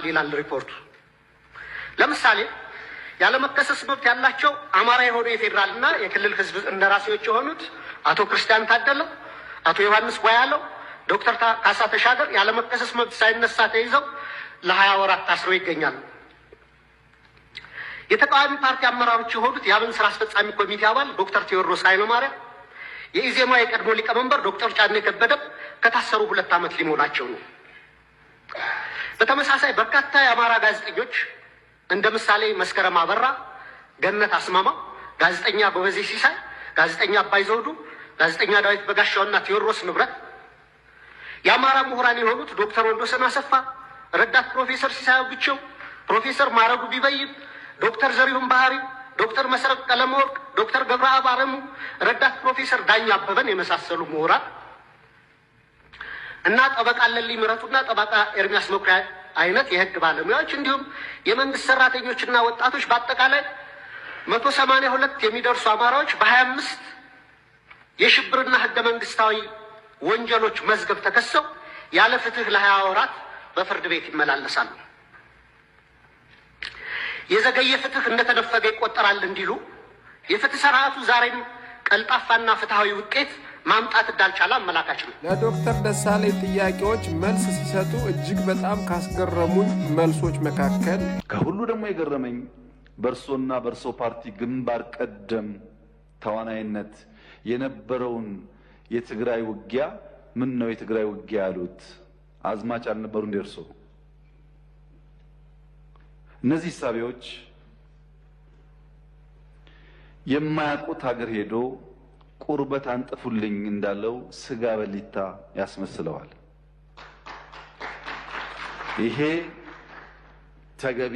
ይላል ሪፖርቱ። ለምሳሌ ያለመከሰስ መብት ያላቸው አማራ የሆኑ የፌዴራልና የክልል ሕዝብ እንደራሴዎች የሆኑት አቶ ክርስቲያን ታደለ፣ አቶ ዮሐንስ ቧያለው፣ ዶክተር ካሳ ተሻገር ያለመከሰስ መብት ሳይነሳ ተይዘው ለ20 ወራት ታስረው ይገኛሉ። የተቃዋሚ ፓርቲ አመራሮች የሆኑት የአብን ስራ አስፈጻሚ ኮሚቴ አባል ዶክተር ቴዎድሮስ ኃይለማርያም፣ የኢዜማ የቀድሞ ሊቀመንበር ዶክተር ጫኔ ከበደም ከታሰሩ 2 ዓመት ሊሞላቸው ነው። በተመሳሳይ በርካታ የአማራ ጋዜጠኞች፣ እንደ ምሳሌ መስከረም አበራ፣ ገነት አስማማው፣ ጋዜጠኛ ጎበዜ ሲሳይ፣ ጋዜጠኛ አባይ ዘውዱ፣ ጋዜጠኛ ዳዊት በጋሻውና ቴዎድሮስ ንብረት፣ የአማራ ምሁራን የሆኑት ዶክተር ወንዶሰን አሰፋ፣ ረዳት ፕሮፌሰር ሲሳይ አውግቸው፣ ፕሮፌሰር ማዕረጉ ቢበይን፣ ዶክተር ዘሪሁን ባህሪ፣ ዶክተር መሰረት ቀለመወርቅ፣ ዶክተር ገብረአብ አረሙ፣ ረዳት ፕሮፌሰር ዳኛ አበበን የመሳሰሉ ምሁራን እና ጠበቃ አለልኝ ምረቱና ጠበቃ ኤርሚያስ መኩሪያ አይነት የህግ ባለሙያዎች እንዲሁም የመንግስት ሰራተኞችና ወጣቶች፣ በአጠቃላይ 182 የሚደርሱ አማራዎች በ25 የሽብርና ህገ መንግስታዊ ወንጀሎች መዝገብ ተከሰው ያለ ፍትህ ለ20 ወራት በፍርድ ቤት ይመላለሳሉ። የዘገየ ፍትህ እንደተነፈገ ይቆጠራል እንዲሉ የፍትህ ስርዓቱ ዛሬም ቀልጣፋና ፍትሐዊ ውጤት ማምጣት እንዳልቻለ አመላካች ነው። ለዶክተር ደሳለኝ ጥያቄዎች መልስ ሲሰጡ እጅግ በጣም ካስገረሙኝ መልሶች መካከል ከሁሉ ደግሞ የገረመኝ በእርሶና በእርሶ ፓርቲ ግንባር ቀደም ተዋናይነት የነበረውን የትግራይ ውጊያ ምን ነው የትግራይ ውጊያ ያሉት? አዝማች አልነበሩ እንደ እርሶ? እነዚህ እሳቤዎች የማያውቁት ሀገር ሄዶ ቁርበት አንጥፉልኝ እንዳለው ስጋ በሊታ ያስመስለዋል። ይሄ ተገቢ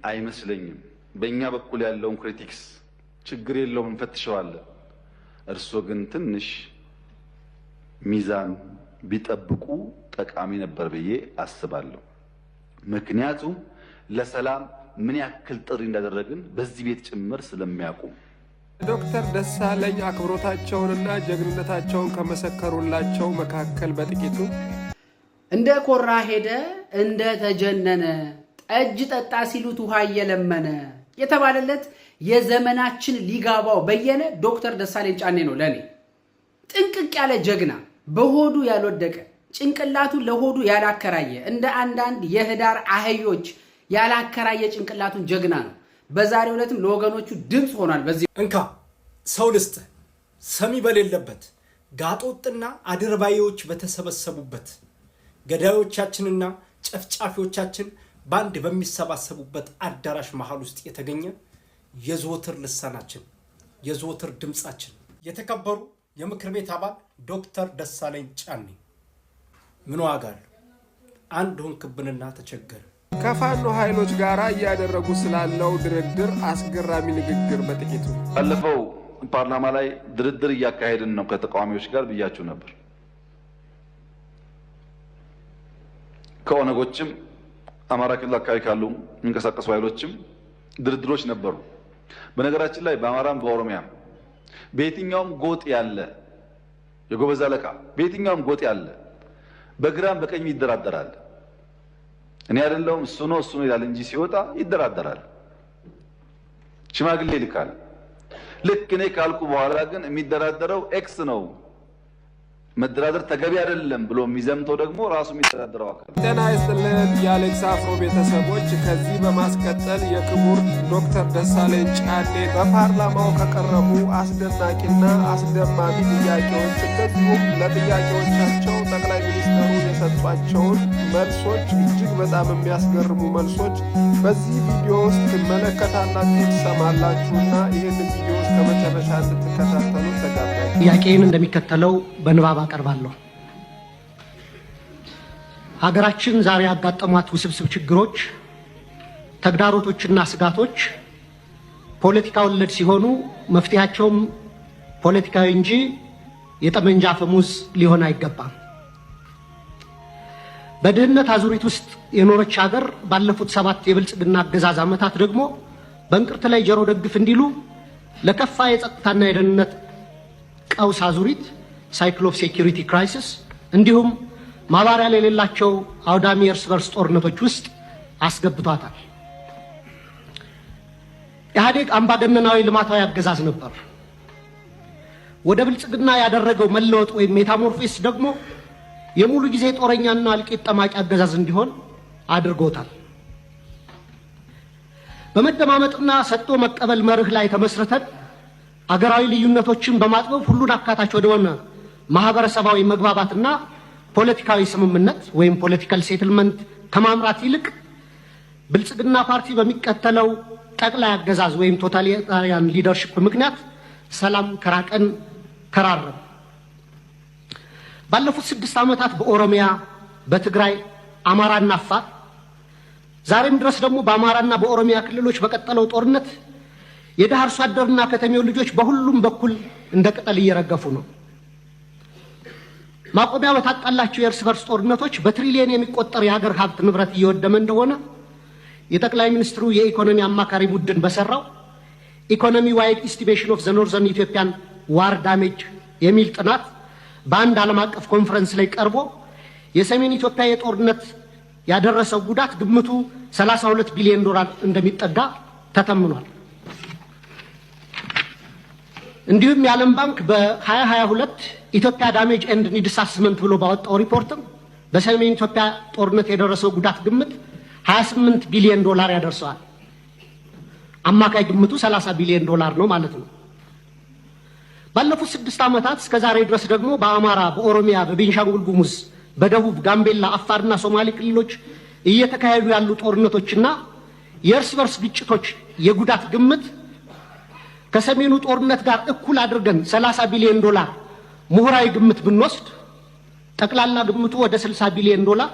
አይመስለኝም። በእኛ በኩል ያለውን critics ችግር የለውም፣ እንፈትሸዋለን። እርስዎ ግን ትንሽ ሚዛን ቢጠብቁ ጠቃሚ ነበር ብዬ አስባለሁ። ምክንያቱም ለሰላም ምን ያክል ጥሪ እንዳደረግን በዚህ ቤት ጭምር ስለሚያውቁ። ዶክተር ደሳለኝ አክብሮታቸውንና ጀግንነታቸውን ከመሰከሩላቸው መካከል በጥቂቱ እንደ ኮራ ሄደ እንደ ተጀነነ፣ ጠጅ ጠጣ ሲሉት ውሃ እየለመነ የተባለለት የዘመናችን ሊጋባው በየነ ዶክተር ደሳለኝ ጫኔ ነው። ለኔ ጥንቅቅ ያለ ጀግና፣ በሆዱ ያልወደቀ፣ ጭንቅላቱን ለሆዱ ያላከራየ፣ እንደ አንዳንድ የህዳር አህዮች ያላከራየ ጭንቅላቱን ጀግና ነው። በዛሬው ዕለትም ለወገኖቹ ድምፅ ሆኗል። በዚህ እንካ ሰው ልስጥ፣ ሰሚ በሌለበት፣ ጋጦጥና አድርባዮች በተሰበሰቡበት፣ ገዳዮቻችንና ጨፍጫፊዎቻችን በአንድ በሚሰባሰቡበት አዳራሽ መሃል ውስጥ የተገኘ የዘወትር ልሳናችን፣ የዘወትር ድምፃችን፣ የተከበሩ የምክር ቤት አባል ዶክተር ደሳለኝ ጫኔ፣ ምን ዋጋ አለው? አንድ ሆንክብንና ተቸገረ። ከፋኖ ኃይሎች ጋር እያደረጉ ስላለው ድርድር አስገራሚ ንግግር በጥቂቱ ባለፈው ፓርላማ ላይ ድርድር እያካሄድን ነው ከተቃዋሚዎች ጋር ብያችሁ ነበር። ከኦነጎችም አማራ ክልል አካባቢ ካሉ የሚንቀሳቀሱ ኃይሎችም ድርድሮች ነበሩ። በነገራችን ላይ በአማራም በኦሮሚያም በየትኛውም ጎጥ ያለ የጎበዝ አለቃ፣ በየትኛውም ጎጥ ያለ በግራም በቀኝም ይደራደራል። እኔ አይደለሁም፣ እሱ ነው፣ እሱ ነው ይላል እንጂ ሲወጣ ይደራደራል። ሽማግሌ ይልካል። ልክ እኔ ካልኩ በኋላ ግን የሚደራደረው X ነው፣ መደራደር ተገቢ አይደለም ብሎ የሚዘምተው ደግሞ ራሱ የሚደራደረው አካል። ጤና ይስጥልን የአሌክስ አፍሮ ቤተሰቦች። ከዚህ በማስቀጠል የክቡር ዶክተር ደሳለኝ ጫኔ በፓርላማው ከቀረቡ አስደናቂና አስደማሚ ጥያቄዎች እንደዚሁም ለጥያቄዎቻቸው ጠቅላይ ሚኒስትሩ የሰጧቸውን መልሶች፣ እጅግ በጣም የሚያስገርሙ መልሶች በዚህ ቪዲዮ ውስጥ ትመለከታላችሁ፣ ትሰማላችሁና ይህንን ቪዲዮ እስከ መጨረሻ እንድትከታተሉ ተጋብዛችሁ ጥያቄን እንደሚከተለው በንባብ አቀርባለሁ። ሀገራችን ዛሬ ያጋጠሟት ውስብስብ ችግሮች፣ ተግዳሮቶችና ስጋቶች ፖለቲካ ወለድ ሲሆኑ መፍትሄያቸውም ፖለቲካዊ እንጂ የጠመንጃ አፈሙዝ ሊሆን አይገባም። በድህነት አዙሪት ውስጥ የኖረች ሀገር ባለፉት 7 የብልጽግና አገዛዝ ዓመታት ደግሞ በእንቅርት ላይ ጆሮ ደግፍ እንዲሉ ለከፋ የጸጥታና የደህንነት ቀውስ አዙሪት፣ cycle of security crisis፣ እንዲሁም ማባሪያ የሌላቸው አውዳሚ የእርስ በርስ ጦርነቶች ውስጥ አስገብቷታል። ኢህአዴግ አምባገነናዊ ልማታዊ አገዛዝ ነበር። ወደ ብልጽግና ያደረገው መለወጥ ወይም metamorphosis ደግሞ የሙሉ ጊዜ ጦረኛና እልቂት ጠማቂ አገዛዝ እንዲሆን አድርጎታል። በመደማመጥና ሰጥቶ መቀበል መርህ ላይ ተመስርተን አገራዊ ልዩነቶችን በማጥበብ ሁሉን አካታች ወደሆነ ማህበረሰባዊ መግባባትና ፖለቲካዊ ስምምነት ወይም political settlement ከማምራት ይልቅ ብልጽግና ፓርቲ በሚከተለው ጠቅላይ አገዛዝ ወይም totalitarian leadership ምክንያት ሰላም ከራቀን ከራረም። ባለፉት 6 ዓመታት በኦሮሚያ፣ በትግራይ፣ አማራና አፋር፣ ዛሬም ድረስ ደግሞ በአማራና በኦሮሚያ ክልሎች በቀጠለው ጦርነት የድሃ አርሶ አደርና ከተሜው ልጆች በሁሉም በኩል እንደ ቅጠል እየረገፉ ነው። ማቆሚያ በታጣላቸው የእርስ በርስ ጦርነቶች በትሪሊየን የሚቆጠር የሀገር ሀብት ንብረት እየወደመ እንደሆነ የጠቅላይ ሚኒስትሩ የኢኮኖሚ አማካሪ ቡድን በሰራው "Economy wide estimation of the Northern Ethiopian war damage" የሚል ጥናት በአንድ ዓለም አቀፍ ኮንፈረንስ ላይ ቀርቦ የሰሜን ኢትዮጵያ የጦርነት ያደረሰው ጉዳት ግምቱ 32 ቢሊዮን ዶላር እንደሚጠጋ ተተምኗል። እንዲሁም የዓለም ባንክ በ2022 "Ethiopia Damage and Needs Assessment" ብሎ ባወጣው ሪፖርትም በሰሜን ኢትዮጵያ ጦርነት የደረሰው ጉዳት ግምት 28 ቢሊዮን ዶላር ያደርሰዋል። አማካይ ግምቱ 30 ቢሊዮን ዶላር ነው ማለት ነው። ባለፉት 6 ዓመታት እስከ ዛሬ ድረስ ደግሞ በአማራ፣ በኦሮሚያ፣ በቤንሻንጉል ጉሙዝ፣ በደቡብ፣ ጋምቤላ፣ አፋርና ሶማሌ ክልሎች እየተካሄዱ ያሉ ጦርነቶችና የእርስ በርስ ግጭቶች የጉዳት ግምት ከሰሜኑ ጦርነት ጋር እኩል አድርገን 30 ቢሊዮን ዶላር ምሁራዊ ግምት ብንወስድ ጠቅላላ ግምቱ ወደ 60 ቢሊዮን ዶላር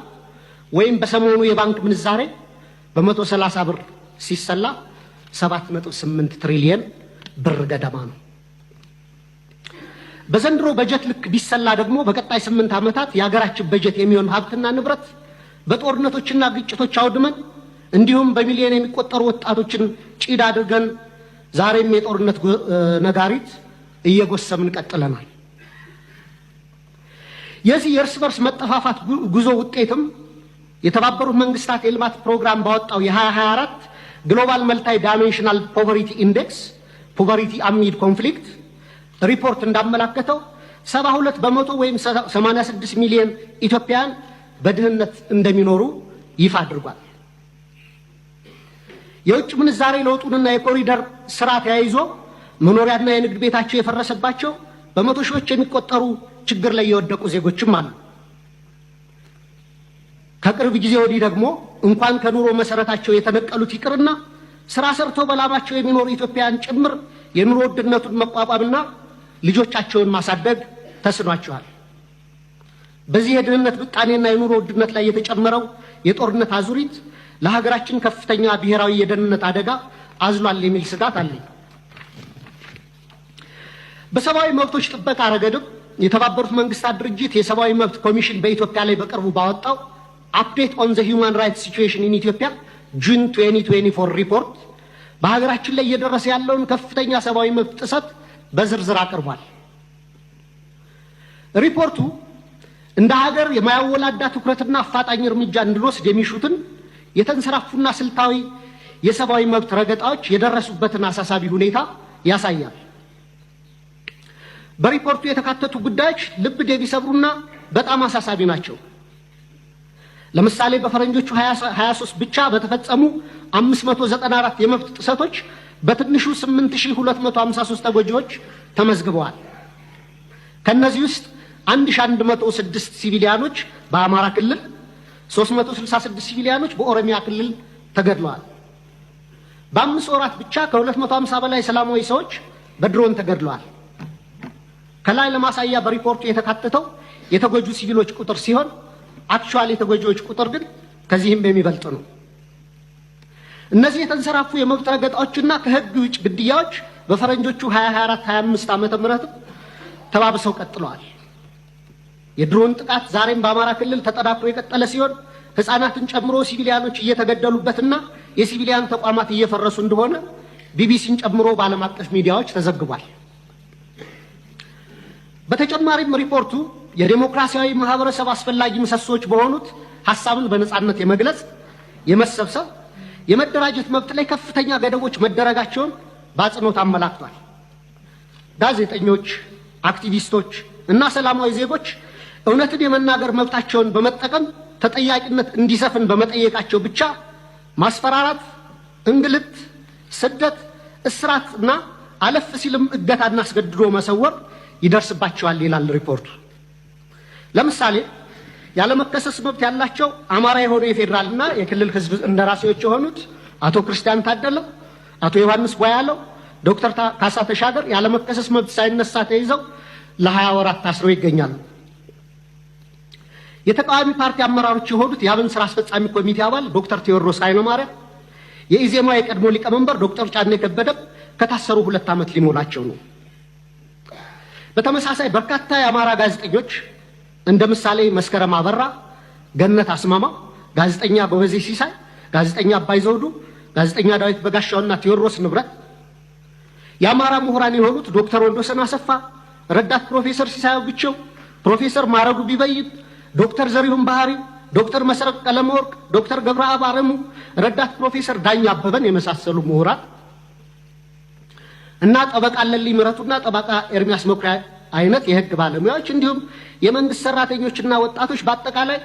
ወይም በሰሞኑ የባንክ ምንዛሬ በ130 ብር ሲሰላ 7.8 ትሪሊየን ብር ገደማ ነው። በዘንድሮ በጀት ልክ ቢሰላ ደግሞ በቀጣይ 8 ዓመታት የሀገራችን በጀት የሚሆን ሀብትና ንብረት በጦርነቶችና ግጭቶች አውድመን እንዲሁም በሚሊዮን የሚቆጠሩ ወጣቶችን ጭድ አድርገን ዛሬም የጦርነት ነጋሪት እየጎሰምን ቀጥለናል። የዚህ የእርስ በርስ መጠፋፋት ጉዞ ውጤትም የተባበሩት መንግስታት የልማት ፕሮግራም ባወጣው የ2024 Global Multidimensional Poverty Index Poverty Amid Conflict ሪፖርት እንዳመላከተው 72% ወይም 86 ሚሊዮን ኢትዮጵያውያን በድህነት እንደሚኖሩ ይፋ አድርጓል። የውጭ ምንዛሬ ለውጡንና የኮሪደር ስራ ተያይዞ መኖሪያና የንግድ ቤታቸው የፈረሰባቸው በመቶ ሺዎች የሚቆጠሩ ችግር ላይ የወደቁ ዜጎችም አሉ። ከቅርብ ጊዜ ወዲህ ደግሞ እንኳን ከኑሮ መሰረታቸው የተነቀሉት ይቅርና ስራ ሰርተው በላባቸው የሚኖሩ ኢትዮጵያውያን ጭምር የኑሮ ውድነቱን መቋቋምና ልጆቻቸውን ማሳደግ ተስኗቸዋል። በዚህ የድህነት ምጣኔና የኑሮ ውድነት ላይ የተጨመረው የጦርነት አዙሪት ለሀገራችን ከፍተኛ ብሔራዊ የደህንነት አደጋ አዝሏል የሚል ስጋት አለኝ። በሰብአዊ መብቶች ጥበቃ ረገድም የተባበሩት መንግስታት ድርጅት የሰብአዊ መብት ኮሚሽን በኢትዮጵያ ላይ በቅርቡ ባወጣው "Update on the Human Rights Situation in Ethiopia June 2024" ሪፖርት በሀገራችን ላይ እየደረሰ ያለውን ከፍተኛ ሰብአዊ መብት ጥሰት በዝርዝር አቅርቧል። ሪፖርቱ እንደ ሀገር የማያወላዳ ትኩረትና አፋጣኝ እርምጃ እንድንወስድ የሚሹትን የተንሰራፉና ስልታዊ የሰብአዊ መብት ረገጣዎች የደረሱበትን አሳሳቢ ሁኔታ ያሳያል። በሪፖርቱ የተካተቱ ጉዳዮች ልብ የሚሰብሩና በጣም አሳሳቢ ናቸው። ለምሳሌ በፈረንጆቹ 23 ብቻ በተፈጸሙ 594 የመብት ጥሰቶች በትንሹ 8253 ተጎጂዎች ተመዝግበዋል። ከእነዚህ ውስጥ 1106 ሲቪሊያኖች በአማራ ክልል፣ 366 ሲቪሊያኖች በኦሮሚያ ክልል ተገድለዋል። በ5 ወራት ብቻ ከ250 በላይ ሰላማዊ ሰዎች በድሮን ተገድለዋል። ከላይ ለማሳያ በሪፖርቱ የተካተተው የተጎጁ ሲቪሎች ቁጥር ሲሆን actual የተጎጂዎች ቁጥር ግን ከዚህም የሚበልጥ ነው። እነዚህ የተንሰራፉ የመብት ረገጣዎችና ከህግ ውጭ ግድያዎች በፈረንጆቹ 2024 25 ዓመተ ምህረትም ተባብሰው ቀጥለዋል። የድሮን ጥቃት ዛሬም በአማራ ክልል ተጠናክሮ የቀጠለ ሲሆን ሕፃናትን ጨምሮ ሲቪሊያኖች እየተገደሉበትና የ civilian ተቋማት እየፈረሱ እንደሆነ ቢቢሲን ጨምሮ በዓለም አቀፍ ሚዲያዎች ተዘግቧል። በተጨማሪም ሪፖርቱ የዴሞክራሲያዊ ማህበረሰብ አስፈላጊ ምሰሶዎች በሆኑት ሀሳብን በነጻነት የመግለጽ፣ የመሰብሰብ፣ የመደራጀት መብት ላይ ከፍተኛ ገደቦች መደረጋቸውን በአጽንኦት አመላክቷል። ጋዜጠኞች፣ አክቲቪስቶች እና ሰላማዊ ዜጎች እውነትን የመናገር መብታቸውን በመጠቀም ተጠያቂነት እንዲሰፍን በመጠየቃቸው ብቻ ማስፈራራት፣ እንግልት፣ ስደት፣ እስራት እና አለፍ ሲልም እገታና አስገድዶ መሰወር ይደርስባቸዋል ይላል ሪፖርቱ። ለምሳሌ ያለመከሰስ መብት ያላቸው አማራ የሆኑ የፌዴራልና የክልል ሕዝብ እንደራሴዎች የሆኑት አቶ ክርስቲያን ታደለ፣ አቶ ዮሐንስ ቧያለው፣ ዶክተር ካሳ ተሻገር ያለመከሰስ መብት ሳይነሳ ተይዘው ለ20 ወራት ታስረው ይገኛሉ። የተቃዋሚ ፓርቲ አመራሮች የሆኑት የአብን ስራ አስፈጻሚ ኮሚቴ አባል ዶክተር ቴዎድሮስ ኃይለማርያም፣ የኢዜማ የቀድሞ ሊቀመንበር ዶክተር ጫኔ ከበደ ከታሰሩ 2 ዓመት ሊሞላቸው ነው። በተመሳሳይ በርካታ የአማራ ጋዜጠኞች እንደ ምሳሌ መስከረም አበራ፣ ገነት አስማማው፣ ጋዜጠኛ ጎበዜ ሲሳይ፣ ጋዜጠኛ አባይ ዘውዱ፣ ጋዜጠኛ ዳዊት በጋሻውና ቴዎድሮስ ንብረት፣ የአማራ ምሁራን የሆኑት ዶክተር ወንዶሰን አሰፋ፣ ረዳት ፕሮፌሰር ሲሳይ አውግቸው፣ ፕሮፌሰር ማረጉ ቢበይን፣ ዶክተር ዘሪሁን ባህሪ፣ ዶክተር መሰረት ቀለመወርቅ፣ ዶክተር ገብረአብ አረሙ፣ ረዳት ፕሮፌሰር ዳኛ አበበን የመሳሰሉ ምሁራን እና ጠበቃ አለልኝ ምረቱና ጠበቃ ኤርሚያስ መኩሪያ አይነት የህግ ባለሙያዎች እንዲሁም የመንግስት ሰራተኞችና ወጣቶች በአጠቃላይ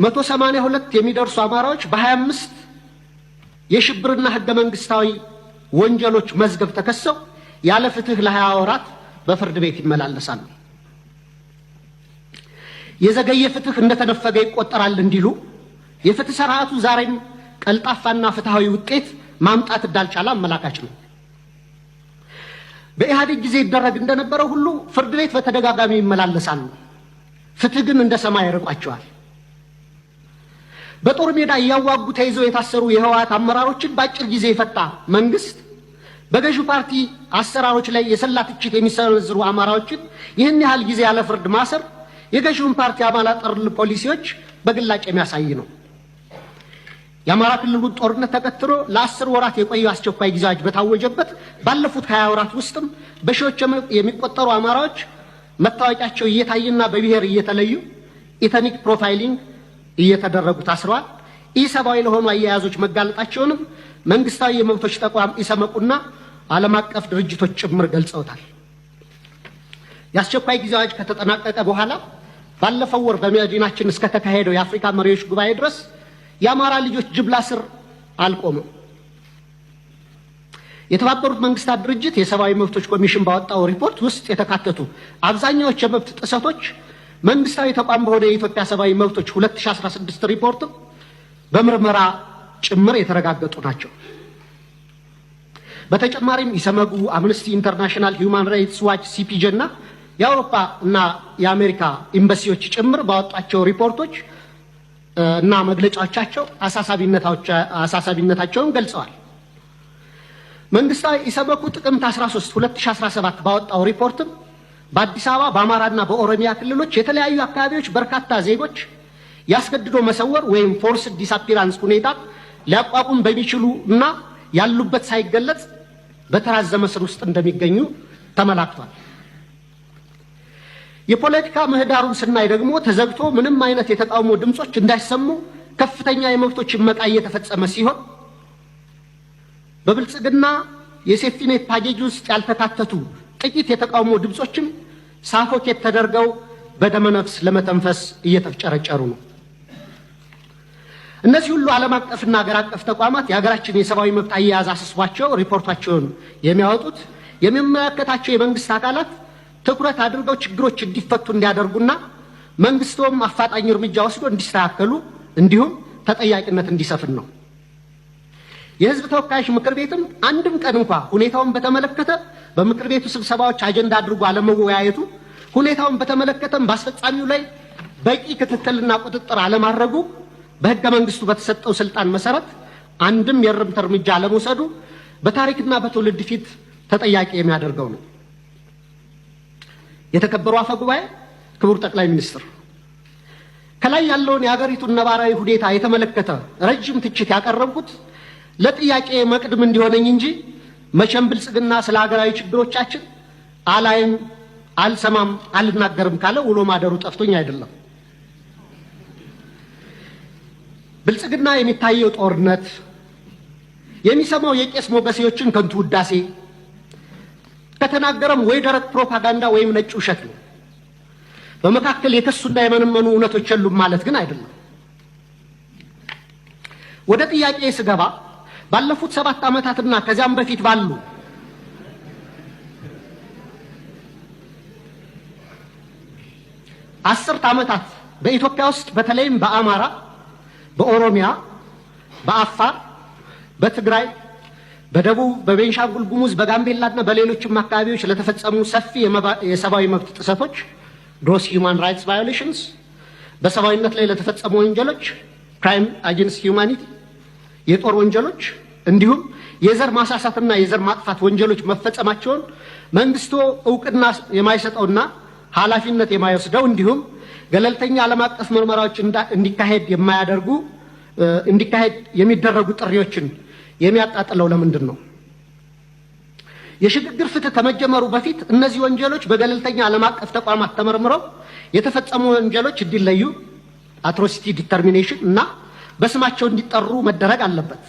182 የሚደርሱ አማራዎች በ25 የሽብርና ህገ መንግስታዊ ወንጀሎች መዝገብ ተከሰው ያለ ፍትህ ለ20 ወራት በፍርድ ቤት ይመላለሳሉ። የዘገየ ፍትህ እንደተነፈገ ይቆጠራል እንዲሉ የፍትህ ስርዓቱ ዛሬም ቀልጣፋና ፍትሃዊ ውጤት ማምጣት እንዳልቻለ አመላካች ነው። በኢህአዴግ ጊዜ ይደረግ እንደነበረው ሁሉ ፍርድ ቤት በተደጋጋሚ ይመላለሳሉ። ፍትህ ግን እንደ ሰማይ ይርቋቸዋል። በጦር ሜዳ እያዋጉ ተይዘው የታሰሩ የህወሓት አመራሮችን በአጭር ጊዜ የፈታ መንግስት በገዢው ፓርቲ አሰራሮች ላይ የሰላ ትችት የሚሰነዝሩ አማራዎችን ይህን ያህል ጊዜ ያለ ፍርድ ማሰር የገዢውን ፓርቲ አማራ ጠል ፖሊሲዎች በግላጭ የሚያሳይ ነው። የአማራ ክልሉን ጦርነት ተከትሎ ለ10 ወራት የቆየው አስቸኳይ ጊዜ አዋጅ በታወጀበት ባለፉት 20 ወራት ውስጥም በሺዎች የሚቆጠሩ አማራዎች መታወቂያቸው እየታየና በብሔር እየተለዩ ethnic profiling እየተደረጉ ታስረዋል። ኢሰብአዊ ለሆኑ አያያዞች መጋለጣቸውንም መንግስታዊ የመብቶች ተቋም ኢሰመቁና ዓለም አቀፍ ድርጅቶች ጭምር ገልጸውታል። የአስቸኳይ ጊዜ አዋጅ ከተጠናቀቀ በኋላ ባለፈው ወር በመዲናችን እስከተካሄደው የአፍሪካ መሪዎች ጉባኤ ድረስ የአማራ ልጆች ጅምላ እስር አልቆመም። የተባበሩት መንግስታት ድርጅት የሰብአዊ መብቶች ኮሚሽን ባወጣው ሪፖርት ውስጥ የተካተቱ አብዛኛዎች የመብት ጥሰቶች መንግስታዊ ተቋም በሆነ የኢትዮጵያ ሰብአዊ መብቶች 2016 ሪፖርት በምርመራ ጭምር የተረጋገጡ ናቸው። በተጨማሪም ኢሰመጉ፣ አምነስቲ ኢንተርናሽናል፣ ሂውማን ራይትስ ዋች፣ ሲፒጄ እና የአውሮፓ እና የአሜሪካ ኤምባሲዎች ጭምር ባወጧቸው ሪፖርቶች እና መግለጫዎቻቸው አሳሳቢነታቸውን ገልጸዋል። መንግስታዊ ኢሰመኩ ጥቅምት 13 2017 ባወጣው ሪፖርትም በአዲስ አበባ በአማራና በኦሮሚያ ክልሎች የተለያዩ አካባቢዎች በርካታ ዜጎች ያስገድዶ መሰወር ወይም forced disappearance ሁኔታ ሊያቋቁም በሚችሉ እና ያሉበት ሳይገለጽ በተራዘመ እስር ውስጥ እንደሚገኙ ተመላክቷል። የፖለቲካ ምህዳሩን ስናይ ደግሞ ተዘግቶ ምንም አይነት የተቃውሞ ድምጾች እንዳይሰሙ ከፍተኛ የመብቶች እመቃ እየተፈጸመ ሲሆን በብልጽግና የ safety net package ውስጥ ያልተካተቱ ጥቂት የተቃውሞ ድምጾችም suffocate ተደርገው በደመነፍስ ለመተንፈስ እየተፍጨረጨሩ ነው። እነዚህ ሁሉ ዓለም አቀፍና ሀገር አቀፍ ተቋማት የሀገራችን የሰብአዊ መብት አያያዝ አሳስቧቸው ሪፖርታቸውን የሚያወጡት የሚመለከታቸው የመንግስት አካላት ትኩረት አድርገው ችግሮች እንዲፈቱ እንዲያደርጉና መንግስቶም አፋጣኝ እርምጃ ወስዶ እንዲስተካከሉ እንዲሁም ተጠያቂነት እንዲሰፍን ነው። የህዝብ ተወካዮች ምክር ቤትም አንድም ቀን እንኳ ሁኔታውን በተመለከተ በምክር ቤቱ ስብሰባዎች አጀንዳ አድርጎ አለመወያየቱ፣ ሁኔታውን በተመለከተም በአስፈጻሚው ላይ በቂ ክትትልና ቁጥጥር አለማድረጉ፣ በህገ መንግስቱ በተሰጠው ስልጣን መሰረት አንድም የእርምት እርምጃ አለመውሰዱ በታሪክና በትውልድ ፊት ተጠያቂ የሚያደርገው ነው። የተከበሩ አፈ ጉባኤ፣ ክቡር ጠቅላይ ሚኒስትር፣ ከላይ ያለውን የሀገሪቱን ነባራዊ ሁኔታ የተመለከተ ረጅም ትችት ያቀረብኩት ለጥያቄ መቅድም እንዲሆነኝ እንጂ መቼም ብልጽግና ስለ ሀገራዊ ችግሮቻችን አላይም፣ አልሰማም፣ አልናገርም ካለ ውሎ ማደሩ ጠፍቶኝ አይደለም። ብልጽግና የሚታየው ጦርነት፣ የሚሰማው የቄስ ሞገሴዎችን ከንቱ ውዳሴ፣ ከተናገረም ወይ ደረቅ ፕሮፓጋንዳ ወይም ነጭ ውሸት ነው። በመካከል የከሱና የመነመኑ እውነቶች የሉም ማለት ግን አይደለም። ወደ ጥያቄ ስገባ ባለፉት 7 ዓመታትና ከዚያም በፊት ባሉ 10 ዓመታት በኢትዮጵያ ውስጥ በተለይም በአማራ፣ በኦሮሚያ፣ በአፋር፣ በትግራይ፣ በደቡብ፣ በቤንሻንጉል ጉሙዝ፣ በጋምቤላና በሌሎችም አካባቢዎች ለተፈጸሙ ሰፊ የሰብአዊ መብት ጥሰቶች gross human rights violations፣ በሰብአዊነት ላይ ለተፈጸሙ ወንጀሎች crime against humanity፣ የጦር ወንጀሎች እንዲሁም የዘር ማሳሳትና የዘር ማጥፋት ወንጀሎች መፈጸማቸውን መንግስቱ እውቅና የማይሰጠውና ኃላፊነት የማይወስደው እንዲሁም ገለልተኛ ዓለም አቀፍ ምርመራዎች እንዲካሄድ የማያደርጉ እንዲካሄድ የሚደረጉ ጥሪዎችን የሚያጣጥለው ለምንድን ነው? የሽግግር ፍትህ ከመጀመሩ በፊት እነዚህ ወንጀሎች በገለልተኛ ዓለም አቀፍ ተቋማት ተመርምረው የተፈጸሙ ወንጀሎች እንዲለዩ atrocity determination እና በስማቸው እንዲጠሩ መደረግ አለበት።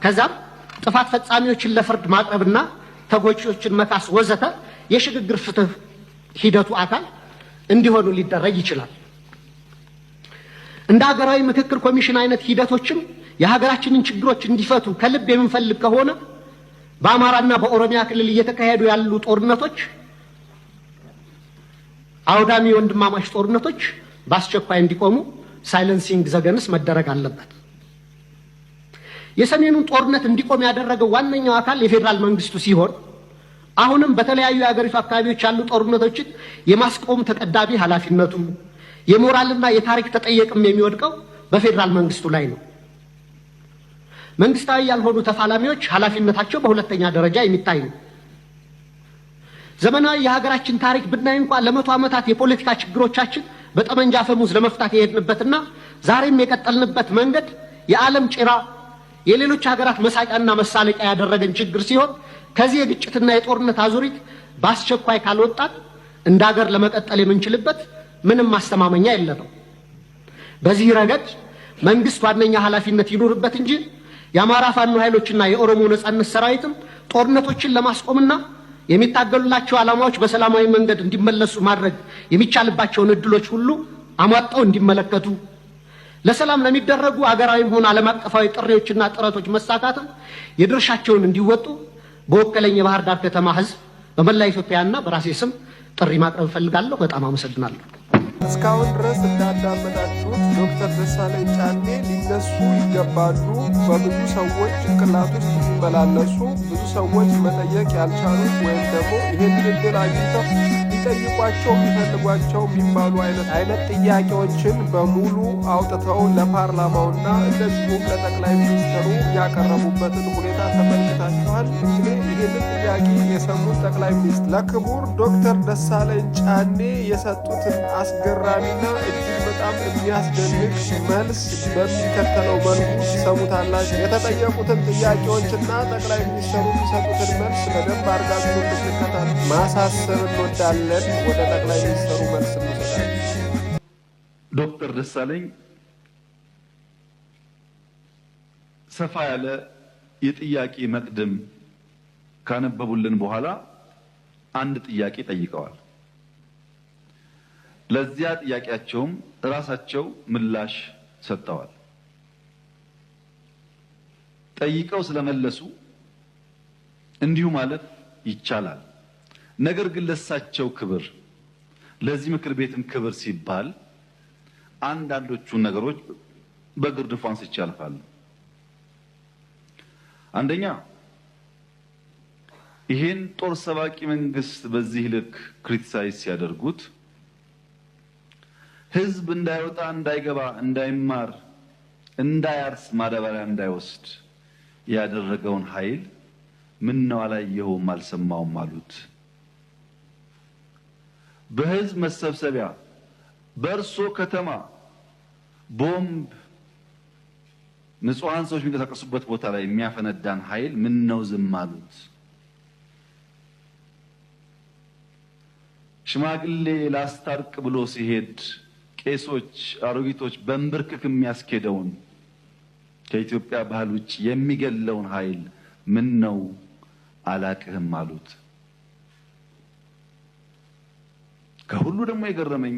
ከዛም ጥፋት ፈጻሚዎችን ለፍርድ ማቅረብና ተጎጂዎችን መካስ ወዘተ የሽግግር ፍትህ ሂደቱ አካል እንዲሆኑ ሊደረግ ይችላል። እንደ ሀገራዊ ምክክር ኮሚሽን አይነት ሂደቶችም የሀገራችንን ችግሮች እንዲፈቱ ከልብ የምንፈልግ ከሆነ በአማራና በኦሮሚያ ክልል እየተካሄዱ ያሉ ጦርነቶች፣ አውዳሚ ወንድማማች ጦርነቶች በአስቸኳይ እንዲቆሙ silencing the guns መደረግ አለበት። የሰሜኑን ጦርነት እንዲቆም ያደረገው ዋነኛው አካል የፌዴራል መንግስቱ ሲሆን አሁንም በተለያዩ የሀገሪቱ አካባቢዎች ያሉ ጦርነቶችን የማስቆም ተቀዳሚ ኃላፊነቱ የሞራልና የታሪክ ተጠየቅም የሚወድቀው በፌዴራል መንግስቱ ላይ ነው። መንግስታዊ ያልሆኑ ተፋላሚዎች ኃላፊነታቸው በሁለተኛ ደረጃ የሚታይ ነው። ዘመናዊ የሀገራችን ታሪክ ብናይ እንኳን ለ100 ዓመታት የፖለቲካ ችግሮቻችን በጠመንጃ አፈሙዝ ለመፍታት የሄድንበትና ዛሬም የቀጠልንበት መንገድ የዓለም ጭራ የሌሎች ሀገራት መሳቂያና መሳለቂያ ያደረገን ችግር ሲሆን ከዚህ የግጭትና የጦርነት አዙሪት በአስቸኳይ ካልወጣን እንደ ሀገር ለመቀጠል የምንችልበት ምንም ማስተማመኛ የለንም። በዚህ ረገድ መንግስት ዋነኛ ኃላፊነት ይኑርበት እንጂ የአማራ ፋኖ ኃይሎችና የኦሮሞ ነጻነት ሰራዊትም ጦርነቶችን ለማስቆምና የሚታገሉላቸው ዓላማዎች በሰላማዊ መንገድ እንዲመለሱ ማድረግ የሚቻልባቸውን እድሎች ሁሉ አሟጠው እንዲመለከቱ ለሰላም ለሚደረጉ አገራዊም ሆነ ዓለም አቀፋዊ ጥሪዎችና ጥረቶች መሳካትም የድርሻቸውን እንዲወጡ በወከለኝ የባህር ዳር ከተማ ህዝብ በመላ ኢትዮጵያና በራሴ ስም ጥሪ ማቅረብ እፈልጋለሁ። በጣም አመሰግናለሁ። እስካሁን ድረስ እንዳዳመጣችሁት ዶክተር ደሳለኝ ጫኔ ሊነሱ ይገባሉ በብዙ ሰዎች ጭንቅላት ውስጥ የሚመላለሱ ብዙ ሰዎች መጠየቅ ያልቻሉት ወይም ደግሞ ይሄንን እድል አግኝተው ሊጠይቋቸው የሚፈልጓቸው የሚባሉ አይነት ጥያቄዎችን በሙሉ አውጥተው ለፓርላማውና እንደዚሁም ለጠቅላይ ሚኒስትሩ ያቀረቡበትን ሁኔታ ተመልክታችኋል። እንግዲህ ይህንን ጥያቄ የሰሙት ጠቅላይ ሚኒስትር ለክቡር ዶክተር ደሳለኝ ጫኔ የሰጡትን አስገራሚና እጅግ በጣም የሚያስደንቅ መልስ በሚከተለው መልኩ ትሰሙታላችሁ። የተጠየቁትን ጥያቄዎችና ጠቅላይ ሚኒስትሩ የሚሰጡትን መልስ በደንብ አድርጋችሁ እንድትከታተሉ ማሳሰብ እንወዳለን። ወደ ጠቅላይ ሚኒስትሩ መልስ እንወስዳለን። ዶክተር ደሳለኝ ሰፋ ያለ የጥያቄ መቅድም ካነበቡልን በኋላ አንድ ጥያቄ ጠይቀዋል። ለዚያ ጥያቄያቸውም ራሳቸው ምላሽ ሰጥተዋል። ጠይቀው ስለመለሱ እንዲሁ ማለት ይቻላል። ነገር ግን ለሳቸው ክብር ለዚህ ምክር ቤትም ክብር ሲባል አንዳንዶቹን ነገሮች በግርድፉ አንስቼ አልፋለሁ። አንደኛ ይሄን ጦር ሰባቂ መንግስት በዚህ ልክ criticize ሲያደርጉት ህዝብ እንዳይወጣ፣ እንዳይገባ፣ እንዳይማር፣ እንዳያርስ፣ ማዳበሪያ እንዳይወስድ ያደረገውን ኃይል ምነው አላየኸውም አልሰማውም አሉት። በህዝብ መሰብሰቢያ በእርሶ ከተማ ቦምብ ንጹሃን ሰዎች የሚንቀሳቀሱበት ቦታ ላይ የሚያፈነዳን ኃይል ምነው ዝም አሉት? ሽማግሌ ላስታርቅ ብሎ ሲሄድ ቄሶች፣ አሮጊቶች በእንብርክክ የሚያስኬደውን ከኢትዮጵያ ባህል ውጭ የሚገለውን ኃይል ምን ነው አላቅህም አሉት። ከሁሉ ደግሞ የገረመኝ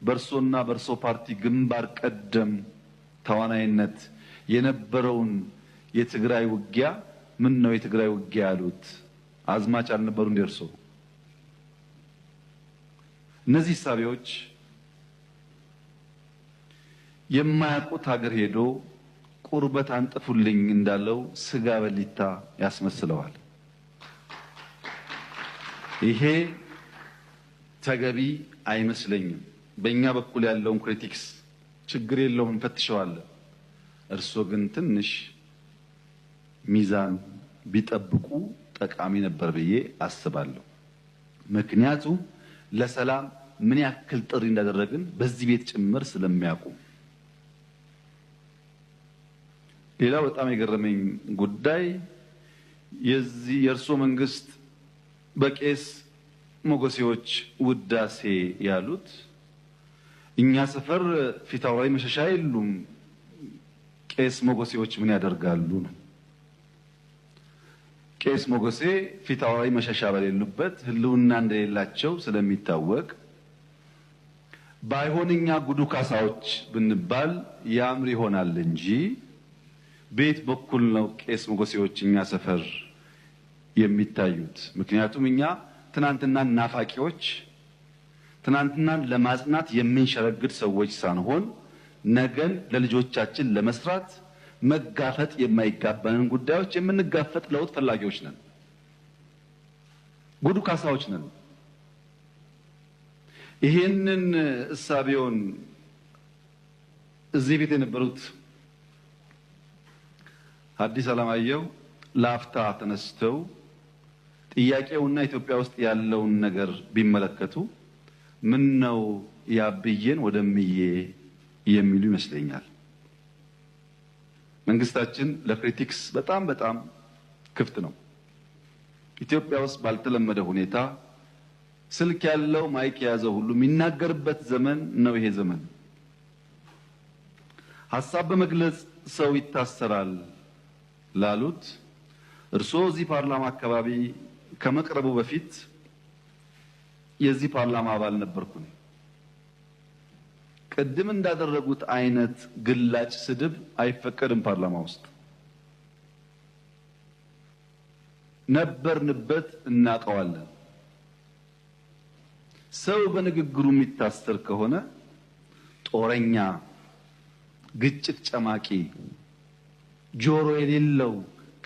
በእርሶና በእርሶ ፓርቲ ግንባር ቀደም ተዋናይነት የነበረውን የትግራይ ውጊያ ምን ነው የትግራይ ውጊያ ያሉት? አዝማች አልነበሩ እንደ እርሶ? እነዚህ ሳቢዎች የማያውቁት ሀገር ሄዶ ቁርበት አንጥፉልኝ እንዳለው ስጋ በሊታ ያስመስለዋል። ይሄ ተገቢ አይመስለኝም። በእኛ በኩል ያለውን critics ችግር የለውም እንፈትሸዋለን። እርሶ ግን ትንሽ ሚዛን ቢጠብቁ ጠቃሚ ነበር ብዬ አስባለሁ። ምክንያቱም ለሰላም ምን ያክል ጥሪ እንዳደረግን በዚህ ቤት ጭምር ስለሚያውቁ። ሌላው በጣም የገረመኝ ጉዳይ የዚህ የእርሶ መንግስት በቄስ ሞገሴዎች ውዳሴ ያሉት እኛ ሰፈር ፊታውራሪ መሸሻ የሉም፣ ቄስ ሞገሴዎች ምን ያደርጋሉ ነው። ቄስ ሞገሴ ፊታውራሪ መሸሻ በሌሉበት ህልውና እንደሌላቸው ስለሚታወቅ ባይሆን እኛ ጉዱ ካሳዎች ብንባል ያምር ይሆናል እንጂ ቤት በኩል ነው ቄስ ሞገሴዎች እኛ ሰፈር የሚታዩት። ምክንያቱም እኛ ትናንትና ናፋቂዎች፣ ትናንትናን ለማጽናት የምንሸረግድ ሰዎች ሳንሆን ነገን ለልጆቻችን ለመስራት መጋፈጥ የማይጋባንን ጉዳዮች የምንጋፈጥ ለውጥ ፈላጊዎች ነን። ጉዱ ካሳዎች ነን። ይሄንን እሳቤውን እዚህ ቤት የነበሩት ሐዲስ ዓለማየሁ ላፍታ ተነስተው ጥያቄውና ኢትዮጵያ ውስጥ ያለውን ነገር ቢመለከቱ ምን ነው ያብዬን ወደምዬ የሚሉ ይመስለኛል። መንግስታችን ለክሪቲክስ በጣም በጣም ክፍት ነው። ኢትዮጵያ ውስጥ ባልተለመደ ሁኔታ ስልክ ያለው mic የያዘው ሁሉ የሚናገርበት ዘመን ነው ይሄ ዘመን። ሐሳብ በመግለጽ ሰው ይታሰራል ላሉት እርሶ እዚህ ፓርላማ አካባቢ ከመቅረቡ በፊት የዚህ ፓርላማ አባል ነበርኩኝ። ቅድም እንዳደረጉት አይነት ግላጭ ስድብ አይፈቀድም ፓርላማ ውስጥ። ነበርንበት፣ እናውቀዋለን። ሰው በንግግሩ የሚታሰር ከሆነ ጦረኛ፣ ግጭት ጨማቂ፣ ጆሮ የሌለው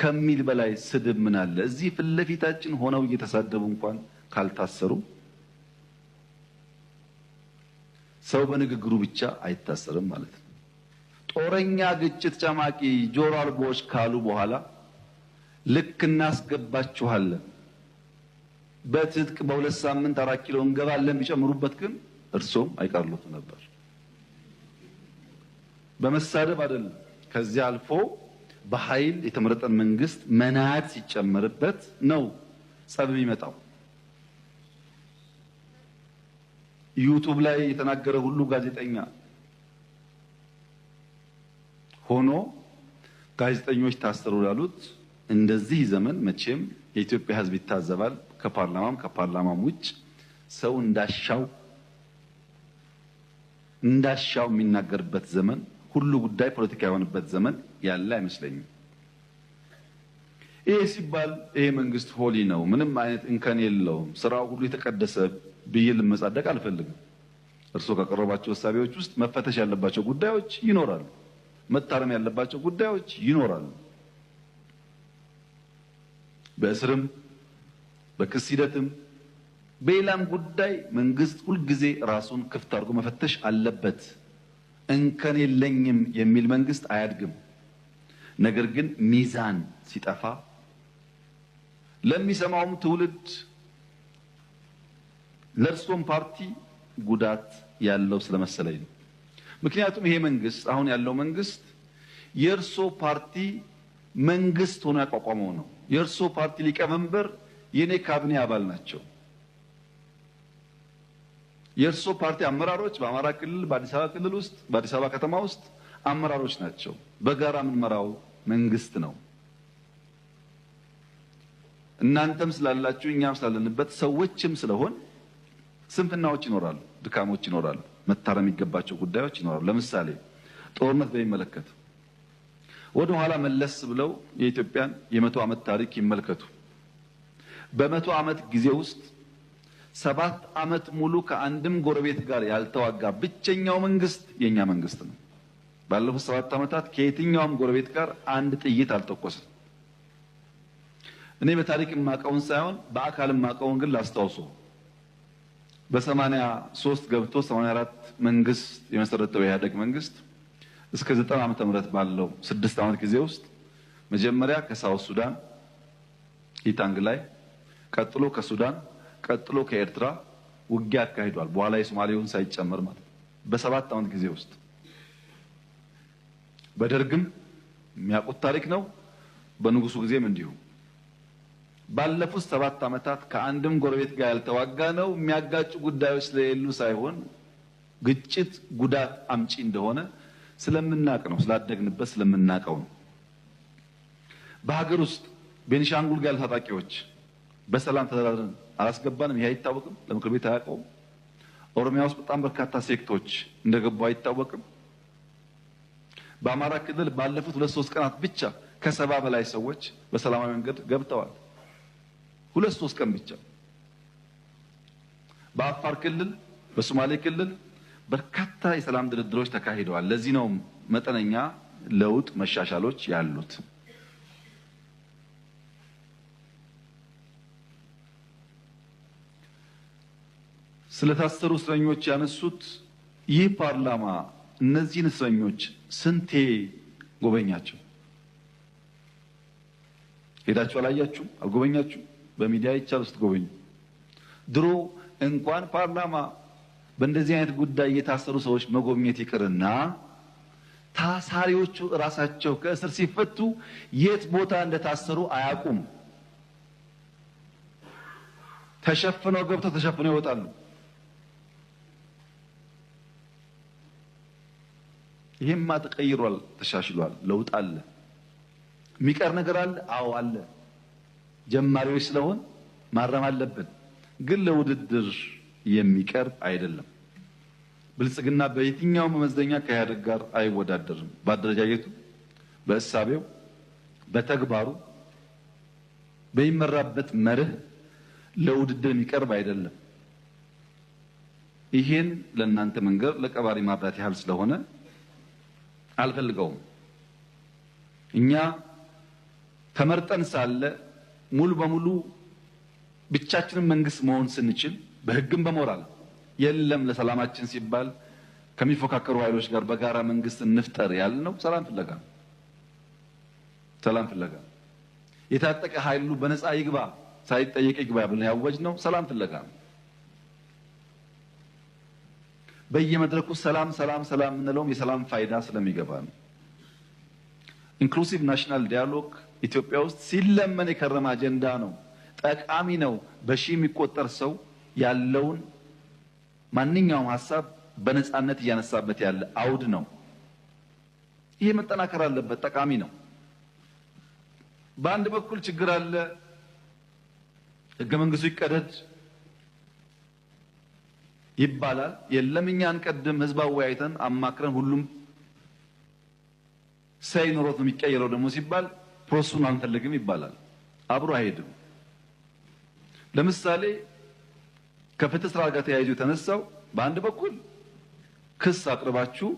ከሚል በላይ ስድብ ምን አለ? እዚህ ፊት ለፊታችን ሆነው እየተሳደቡ እንኳን ካልታሰሩ ሰው በንግግሩ ብቻ አይታሰርም ማለት ነው። ጦረኛ፣ ግጭት ጨማቂ፣ ጆሮ አልቦዎች ካሉ በኋላ ልክ እናስገባችኋለን፣ በትጥቅ በ2 ሳምንት 4 ኪሎ እንገባለን ቢጨምሩበት ግን እርሶም አይቀርሉትም ነበር። በመሳደብ አይደለም፣ ከዚያ አልፎ በኃይል የተመረጠን መንግስት መናድ ሲጨመርበት ነው ጸብ የሚመጣው። ዩቱብ ላይ የተናገረ ሁሉ ጋዜጠኛ ሆኖ ጋዜጠኞች ታሰሩ ላሉት እንደዚህ ዘመን መቼም የኢትዮጵያ ሕዝብ ይታዘባል። ከፓርላማም ከፓርላማም ውጭ ሰው እንዳሻው እንዳሻው የሚናገርበት ዘመን፣ ሁሉ ጉዳይ ፖለቲካ የሆነበት ዘመን ያለ አይመስለኝም። ይሄ ሲባል ይሄ መንግስት ሆሊ ነው፣ ምንም አይነት እንከን የለውም፣ ስራው ሁሉ የተቀደሰ ብዬ ልመጻደቅ አልፈልግም። እርሶ ካቀረቧቸው እሳቤዎች ውስጥ መፈተሽ ያለባቸው ጉዳዮች ይኖራሉ፣ መታረም ያለባቸው ጉዳዮች ይኖራሉ። በእስርም በክስ ሂደትም በሌላም ጉዳይ መንግስት ሁልጊዜ ራሱን ክፍት አድርጎ መፈተሽ አለበት። እንከን የለኝም የሚል መንግስት አያድግም። ነገር ግን ሚዛን ሲጠፋ ለሚሰማውም ትውልድ ለእርሶም ፓርቲ ጉዳት ያለው ስለመሰለኝ ነው። ምክንያቱም ይሄ መንግስት አሁን ያለው መንግስት የእርሶ ፓርቲ መንግስት ሆኖ ያቋቋመው ነው። የእርሶ ፓርቲ ሊቀመንበር የኔ ካቢኔ አባል ናቸው። የእርሶ ፓርቲ አመራሮች በአማራ ክልል፣ በአዲስ አበባ ክልል ውስጥ፣ በአዲስ አበባ ከተማ ውስጥ አመራሮች ናቸው። በጋራ የምንመራው መንግስት ነው። እናንተም ስላላችሁ እኛም ስላለንበት ሰዎችም ስለሆን ስንፍናዎች ይኖራሉ፣ ድካሞች ይኖራሉ፣ መታረም የሚገባቸው ጉዳዮች ይኖራሉ። ለምሳሌ ጦርነት በሚመለከት ወደ ኋላ መለስ ብለው የኢትዮጵያን የ100 ዓመት ታሪክ ይመልከቱ። በ100 ዓመት ጊዜ ውስጥ 7 ዓመት ሙሉ ከአንድም ጎረቤት ጋር ያልተዋጋ ብቸኛው መንግስት የኛ መንግስት ነው። ባለፉት 7 ዓመታት ከየትኛውም ጎረቤት ጋር አንድ ጥይት አልተኮሰም። እኔ በታሪክ የማውቀውን ሳይሆን በአካል የማውቀውን ግን ላስታውሶ። በ83 ገብቶ 84 መንግስት የመሰረተው የኢህአዴግ መንግስት እስከ 90 ዓመተ ምህረት ባለው 6 ዓመት ጊዜ ውስጥ መጀመሪያ ከ South Sudan ኢታንግ ላይ፣ ቀጥሎ ከሱዳን፣ ቀጥሎ ከኤርትራ ውጊያ አካሂዷል። በኋላ የሶማሌውን ሳይጨመር ማለት ነው። በ7 ዓመት ጊዜ ውስጥ በደርግም የሚያውቁት ታሪክ ነው። በንጉሱ ጊዜም እንዲሁ። ባለፉት 7 ዓመታት ከአንድም ጎረቤት ጋር ያልተዋጋ ነው የሚያጋጩ ጉዳዮች ስለሌሉ ሳይሆን ግጭት ጉዳት አምጪ እንደሆነ ስለምናቅ ነው፣ ስላደግንበት ስለምናቀው ነው። በሀገር ውስጥ ቤኒሻንጉል ጋር ታጣቂዎች በሰላም ተደራድረን አላስገባንም። ይሄ አይታወቅም፣ ለምክር ቤት አያውቀውም። ኦሮሚያ ውስጥ በጣም በርካታ sect ኦች እንደገቡ አይታወቅም። በአማራ ክልል ባለፉት 2-3 ቀናት ብቻ ከ70 በላይ ሰዎች በሰላማዊ መንገድ ገብተዋል። 2-3 ቀን ብቻ። በአፋር ክልል፣ በሶማሌ ክልል በርካታ የሰላም ድርድሮች ተካሂደዋል። ለዚህ ነው መጠነኛ ለውጥ መሻሻሎች ያሉት። ስለታሰሩ እስረኞች ያነሱት ይህ ፓርላማ እነዚህን እስረኞች ስንቴ ጎበኛቸው? ሄዳችሁ አላያችሁም? አልጎበኛችሁም? በሚዲያ ይቻል ስትጎበኙ። ድሮ እንኳን ፓርላማ በእንደዚህ አይነት ጉዳይ የታሰሩ ሰዎች መጎብኘት ይቅርና ታሳሪዎቹ ራሳቸው ከእስር ሲፈቱ የት ቦታ እንደታሰሩ አያውቁም። ተሸፍነው ገብተው ተሸፍነው ይወጣሉ። ይሄማ ተቀይሯል፣ ተሻሽሏል፣ ለውጥ አለ። የሚቀር ነገር አለ? አዎ አለ። ጀማሪዎች ስለሆን ማረም አለብን፣ ግን ለውድድር የሚቀርብ አይደለም። ብልጽግና በየትኛው መመዘኛ ከኢህአዴግ ጋር አይወዳደርም። በአደረጃጀቱ፣ በእሳቤው፣ በተግባሩ፣ በሚመራበት መርህ ለውድድር የሚቀርብ አይደለም። ይሄን ለእናንተ መንገር ለቀባሪ ማብራት ያህል ስለሆነ አልፈልገውም። እኛ ተመርጠን ሳለ ሙሉ በሙሉ ብቻችንን መንግስት መሆን ስንችል በህግም በሞራል የለም ለሰላማችን ሲባል ከሚፎካከሩ ኃይሎች ጋር በጋራ መንግስት እንፍጠር ያልነው ሰላም ፍለጋ ነው። ሰላም ፍለጋ የታጠቀ ኃይሉ በነፃ ይግባ ሳይጠየቅ ይግባ ብለን ያወጅነው ሰላም ፍለጋ ነው። በየመድረኩ ሰላም ሰላም ሰላም የምንለውም የሰላም ፋይዳ ስለሚገባ ነው። Inclusive national dialogue ኢትዮጵያ ውስጥ ሲለመን የከረመ አጀንዳ ነው። ጠቃሚ ነው። በሺህ የሚቆጠር ሰው ያለውን ማንኛውም ሀሳብ በነፃነት እያነሳበት ያለ አውድ ነው። ይሄ መጠናከር አለበት። ጠቃሚ ነው። በአንድ በኩል ችግር አለ፣ ህገ መንግስቱ ይቀደድ ይባላል። የለም እኛ አንቀድም፣ ህዝብ አወያይተን አማክረን ሁሉም say ኖሮት ነው የሚቀየረው ደግሞ ሲባል process ኡን አንፈልግም ይባላል። አብሮ አይሄድም። ለምሳሌ ከፍትህ ስርዓት ጋር ተያይዞ የተነሳው በአንድ በኩል ክስ አቅርባችሁ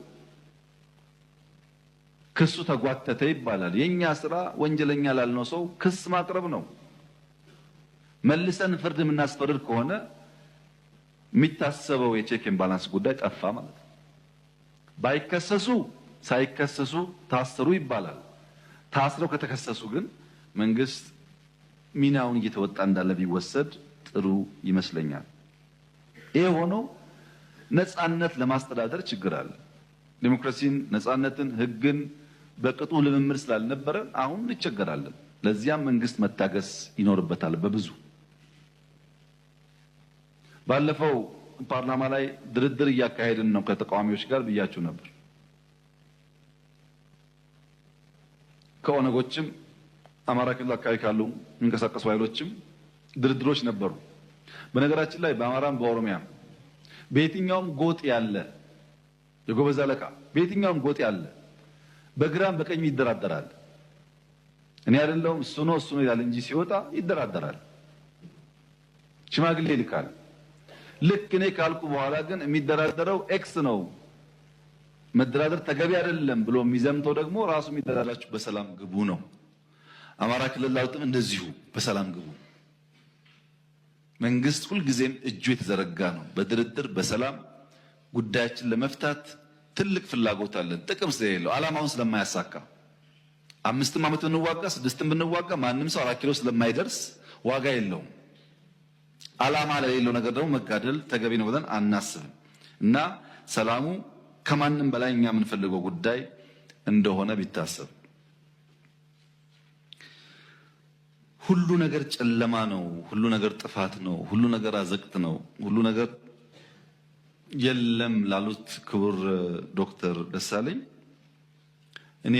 ክሱ ተጓተተ ይባላል። የኛ ስራ ወንጀለኛ ላልነው ሰው ክስ ማቅረብ ነው። መልሰን ፍርድ የምናስፈርድ ከሆነ የሚታሰበው የ check and balance ጉዳይ ጠፋ ማለት ነው። ባይከሰሱ ሳይከሰሱ ታሰሩ ይባላል። ታስረው ከተከሰሱ ግን መንግስት ሚናውን እየተወጣ እንዳለ ቢወሰድ ጥሩ ይመስለኛል። ይሄ ሆኖ ነፃነት ለማስተዳደር ችግር አለ። ዲሞክራሲን፣ ነፃነትን፣ ህግን በቅጡ ልምምድ ስላልነበረ አሁን እንቸገራለን። ለዚያም መንግስት መታገስ ይኖርበታል። በብዙ ባለፈው ፓርላማ ላይ ድርድር እያካሄድን ነው ከተቃዋሚዎች ጋር ብያችሁ ነበር። ከኦነጎችም አማራ ክልል አካባቢ ካሉ የሚንቀሳቀሱ ኃይሎችም ድርድሮች ነበሩ። በነገራችን ላይ በአማራም በኦሮሚያም በየትኛውም ጎጥ ያለ የጎበዝ አለቃ በየትኛውም ጎጥ ያለ በግራም በቀኝም ይደራደራል። እኔ አይደለሁም እሱ ነው እሱ ነው ይላል እንጂ ሲወጣ ይደራደራል። ሽማግሌ ይልካል። ልክ እኔ ካልኩ በኋላ ግን የሚደራደረው X ነው፣ መደራደር ተገቢ አይደለም ብሎ የሚዘምተው ደግሞ ራሱ የሚደራደራችሁ በሰላም ግቡ ነው። አማራ ክልል ላሉትም እንደዚሁ በሰላም ግቡ። መንግስት ሁልጊዜም እጁ የተዘረጋ ነው። በድርድር በሰላም ጉዳያችን ለመፍታት ትልቅ ፍላጎት አለን። ጥቅም ስለሌለው ዓላማውን ስለማያሳካ 5ም ዓመት ብንዋጋ 6ም ብንዋጋ ማንም ሰው 4 ኪሎ ስለማይደርስ ዋጋ የለውም። ዓላማ ለሌለው ነገር ደግሞ መጋደል ተገቢ ነው ብለን አናስብም እና ሰላሙ ከማንም በላይ እኛ የምንፈልገው ጉዳይ እንደሆነ ቢታሰብ። ሁሉ ነገር ጨለማ ነው፣ ሁሉ ነገር ጥፋት ነው፣ ሁሉ ነገር አዘቅት ነው፣ ሁሉ ነገር የለም ላሉት ክቡር ዶክተር ደሳለኝ እኔ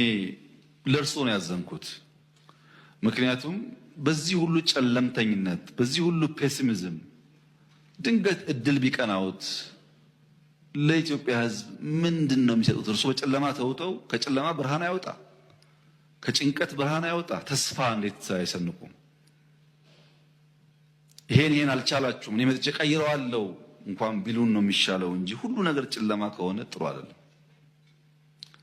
ለእርሶ ነው ያዘንኩት። ምክንያቱም በዚህ ሁሉ ጨለምተኝነት፣ በዚህ ሁሉ pessimism ድንገት እድል ቢቀናውት ለኢትዮጵያ ሕዝብ ምንድን ነው የሚሰጡት? እርሶ በጨለማ ተውጠው ከጨለማ ብርሃን አይወጣ፣ ከጭንቀት ብርሃን አይወጣ። ተስፋ እንዴት አይሰንቁም? ይሄን አልቻላችሁም፣ እኔ መጥቼ ቀይረዋለሁ እንኳን ቢሉን ነው የሚሻለው እንጂ ሁሉ ነገር ጨለማ ከሆነ ጥሩ አይደለም።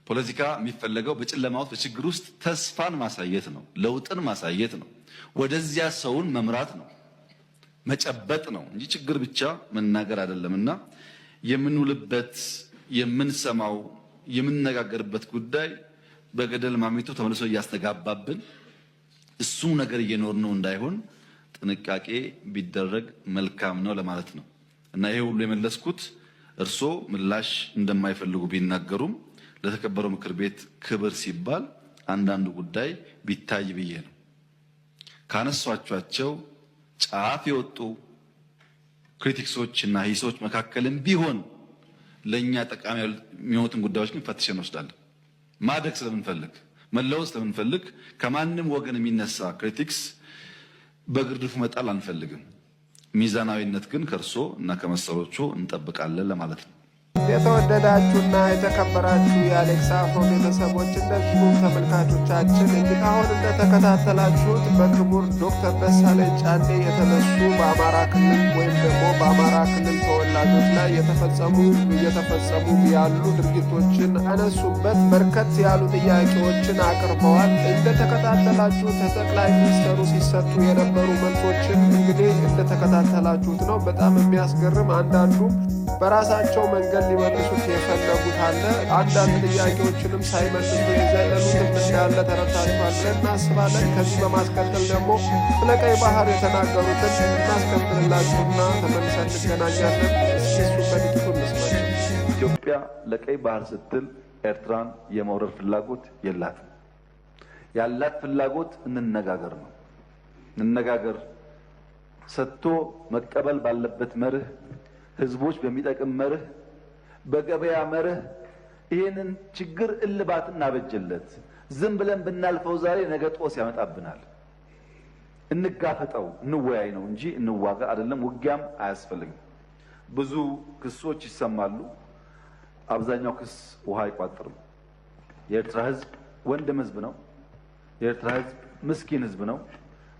ፖለቲካ የሚፈለገው በጨለማ ውስጥ በችግር ውስጥ ተስፋን ማሳየት ነው፣ ለውጥን ማሳየት ነው፣ ወደዚያ ሰውን መምራት ነው፣ መጨበጥ ነው እንጂ ችግር ብቻ መናገር አይደለም። እና የምንውልበት የምንሰማው የምንነጋገርበት ጉዳይ በገደል ማሚቶ ተመልሶ እያስተጋባብን እሱ ነገር እየኖር ነው እንዳይሆን ጥንቃቄ ቢደረግ መልካም ነው ለማለት ነው። እና ይሄ ሁሉ የመለስኩት እርሶ ምላሽ እንደማይፈልጉ ቢናገሩም ለተከበረው ምክር ቤት ክብር ሲባል አንዳንዱ ጉዳይ ቢታይ ብዬ ነው። ካነሷቸው ጫፍ የወጡ critics ኦች እና ሂሶች መካከልም ቢሆን ለእኛ ጠቃሚ የሚሆኑትን ጉዳዮች ግን ፈትሸን እንወስዳለን። ማደግ ስለምንፈልግ መለወጥ ስለምንፈልግ ከማንም ወገን የሚነሳ critics በግርድፉ መጣል አንፈልግም። ሚዛናዊነት ግን ከእርሶ እና ከመሰሎቹ እንጠብቃለን ለማለት ነው። የተወደዳችሁና የተከበራችሁ የአሌክስ አፍሮ ቤተሰቦች እንደዚሁም ተመልካቾቻችን እንግዲህ አሁን እንደተከታተላችሁት በክቡር ዶክተር ደሳለኝ ጫኔ የተነሱ በአማራ ክልል ወይም ደግሞ በአማራ ክልል ተወላጆች ላይ የተፈጸሙ እየተፈጸሙ ያሉ ድርጊቶችን ያነሱበት በርከት ያሉ ጥያቄዎችን አቅርበዋል። እንደተከታተላችሁት ጠቅላይ ሚኒስትሩ ሲሰጡ የነበሩ መልሶችን እንግዲህ እንደተከታተላችሁት ነው። በጣም የሚያስገርም አንዳንዱ በራሳቸው መንገድ ሊመልሱት የፈለጉት አለ። አንዳንድ ጥያቄዎችንም ሳይመልሱ የዘለሉትም እንዳለ ተረድታችኋል ብለን እናስባለን። ከዚህ በማስቀጠል ደግሞ ስለ ቀይ ባህር የተናገሩትን እናስከትልላችሁና ተመልሰን እንገናኛለን። እስኪ እሱን በጥቂቱ እንስማቸው። ኢትዮጵያ ለቀይ ባህር ስትል ኤርትራን የመውረር ፍላጎት የላትም። ያላት ፍላጎት እንነጋገር ነው። እንነጋገር ሰጥቶ መቀበል ባለበት መርህ፣ ህዝቦች በሚጠቅም መርህ፣ በገበያ መርህ ይህንን ችግር እልባት እናበጅለት። ዝም ብለን ብናልፈው ዛሬ ነገ ጦስ ያመጣብናል። እንጋፈጠው፣ እንወያይ ነው እንጂ እንዋጋ አይደለም። ውጊያም አያስፈልግም። ብዙ ክሶች ይሰማሉ። አብዛኛው ክስ ውሃ አይቋጥርም። የኤርትራ ህዝብ ወንድም ህዝብ ነው። የኤርትራ ህዝብ ምስኪን ህዝብ ነው።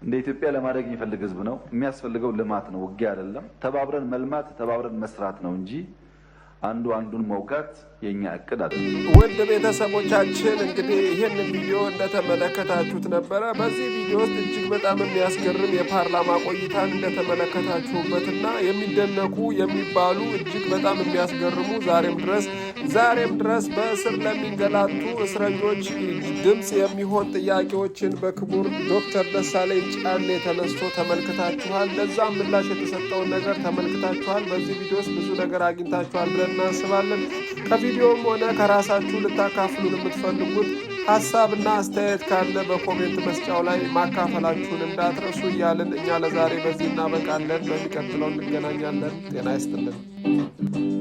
እንደ ኢትዮጵያ ለማደግ የሚፈልግ ህዝብ ነው። የሚያስፈልገው ልማት ነው፣ ውጊያ አይደለም። ተባብረን መልማት፣ ተባብረን መስራት ነው እንጂ አንዱ አንዱን መውጋት የኛ እቅድ አይደለም። ውድ ቤተሰቦቻችን እንግዲህ ይህን ቪዲዮ እንደተመለከታችሁት ነበረ። በዚህ ቪዲዮ ውስጥ እጅግ በጣም የሚያስገርም የፓርላማ ቆይታን እንደተመለከታችሁበትና የሚደነቁ የሚባሉ እጅግ በጣም የሚያስገርሙ ዛሬም ድረስ በእስር ለሚንገላቱ እስረኞች ድምፅ የሚሆን ጥያቄዎችን በክቡር ዶክተር ደሳለኝ ጫኔ ተነስቶ ተመልክታችኋል። ለዛም ምላሽ የተሰጠውን ነገር ተመልክታችኋል። በዚህ ቪዲዮ ውስጥ ብዙ ነገር አግኝታችኋል ብለን እናስባለን። ከቪዲዮም ሆነ ከራሳችሁ ልታካፍሉን የምትፈልጉት ሀሳብና አስተያየት ካለ በ comment መስጫው ላይ ማካፈላችሁን እንዳትረሱ እያልን እኛ ለዛሬ በዚህ እናበቃለን። በሚቀጥለው እንገናኛለን። ጤና ይስጥልን። ነው።